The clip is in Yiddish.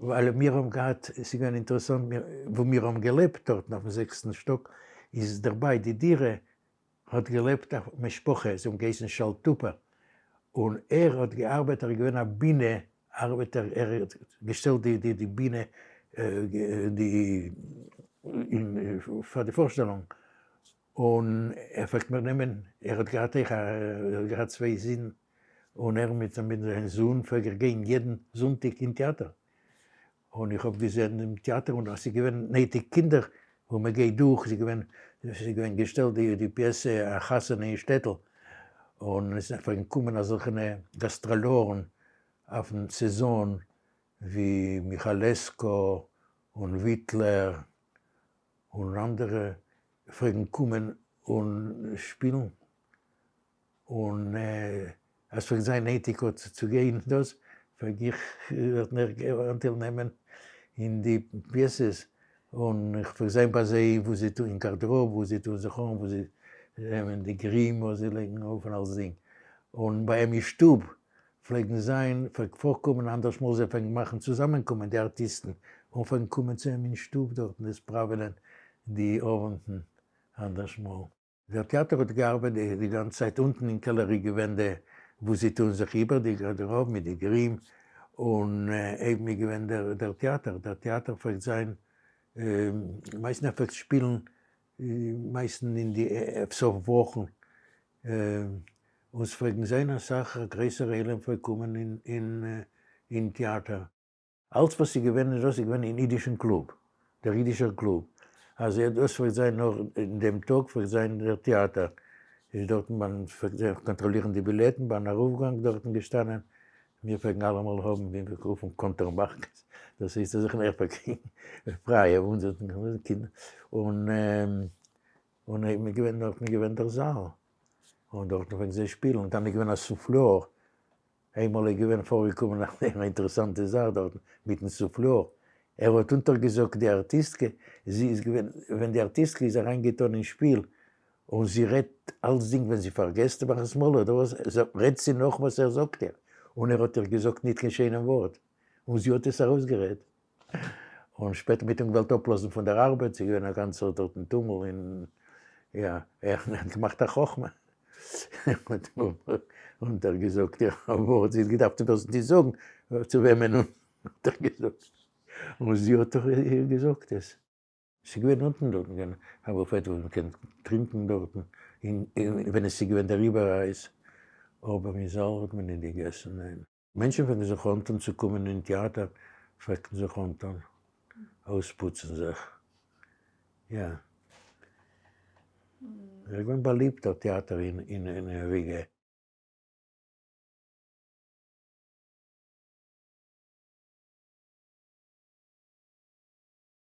ווייל מיר האבן געהאט, עס איז געווען אינטערעסאנט, וואו מיר האבן געלעבט דארטן אויפן זעקסטן שטאק, איז דערביי די דירה האט געלעבט א משפחה, זיי האבן געהייסן שאלטופער, און ער האט געארבעט, ער איז געווען א בינע ארבעטער, ער האט געשטעלט די די די בינע די פאר די פארשטעלונג, און ער פלעגט מיר נעמען, ער האט געהאט אויך א, ער האט געהאט צוויי זין, און ער מיט זיין זון פלעג איך גיין יעדן זונטאג אין טעאטער, און איך האב געזען דעם טעאטער און אז ס'איז געווען נעטיג קינדער וואו מען גייט דורך, ס'איז געווען ס'איז געווען געשטעלט די די פיעסע א חתונה אין שטעטל, און עס פלעגן קומען אזעלכענע גאסטראלארן אויפן סעזאן ווי מיכאלעסקא און וויטלער און אנדערע פלעגן קומען און שפילן, און אז פלעגט זיין נעטיג האט צו גיין דאס פלעג איך אנטייל נעמען אין די פיעסעס, און איך פלעג זיין ביי זיי וואו זיי טוען אין גארדעראב, וואו זיי טוען זיך אן, וואו זיי נעמען די גרים וואס זיי לייגן אויף און אלסדינג, און ביי אים אין שטוב פלעגן זיין, פלעגט פארקומען אנדערש מאל זיי פלעגן מאכן צוזאמענקומען די ארטיסטן, און פלעגן קומען צו אים אין שטוב דארטן עס פראווענען די אוונטן אנדערש מאל. דער טעאטער האט געארבעט די גאנצע צייט, אונטן אין קעלער איז געווען די וואו זיי טוען זיך איבער די גארדעראב מיט די גרים, און אויבן איז געווען דער טעאטער, דער טעאטער פלעגט זיין מייסטן ער פלעגט שפילן מייסטן אין די סוף וואכן, און ס'פלעגן זיין אסאך א גרעסערע עולם פלעגט קומען אין טעאטער. אלץ וואס איז געווען איז דאס איז געווען אין אידישן קלוב, דער אידישער קלוב, אז ער דאס פלעגט זיין נאר אין דעם טאג פלעגט זיין דער טעאטער, איז דארטן ביים פלעגט זיי קאנטראלירן די בילעטן ביים ארויפגאנג דארטן געשטאנען, מיר פלעגן אלעמאל האבן ווי מיר רופן קאנטערמארקעס, דאס הייסט אז איך און ער פלעגט פרייע אונזערע קינדער, און און איז געווען דארטן איז געווען דער זאל, און דארטן פלעגן זיי שפילן, און דאן איז געווען א סופליאר איינמאל איז געווען פארגעקומען א אינטערעסאנטע זאך דארטן מיטן סופליאר, ער האט אונטערגעזאגט די ארטיסטקע, זי איז געווען, ווען די ארטיסטקע איז אריינגעטאן אין שפיל, און זי רעדט אלצדינג ווען זי פארגעסט מאכט מאל אדער וואס, רעדט זי נאך וואס ער זאגט איר, און ער האט איר געזאגט ניט קיין שיינעם ווארט, און זי האט עס ארויסגערעדט. און שפעטער מיט אים געוואלט אפלאזן פון דער ארבעט, ס'איז געווען א גאנצער דארטן טומל און יא, ער האט געמאכט א חכמה, האט אונטערגעזאגט איר א ווארט, זי האט געדארפט דאס נישט זאגן צו וועמען, און אונטערגעזאגט, און זי האט דאך איר געזאגט עס. ס'איז געווען אונטן דארטן געווען א בופעט וואס מ'קען טרינקען דארטן, און ווען עס איז געווען דער איבעררייס, אבער אין זאל האט מען נישט געגעסן, ניין. מענטשן פלעגן זיך אנטון צו קומען אין טעאטער, פלעגט מען זיך אנטון, אויספוצן זיך, יא. ס'איז געווען באליבט דער טעאטער אין ריגע.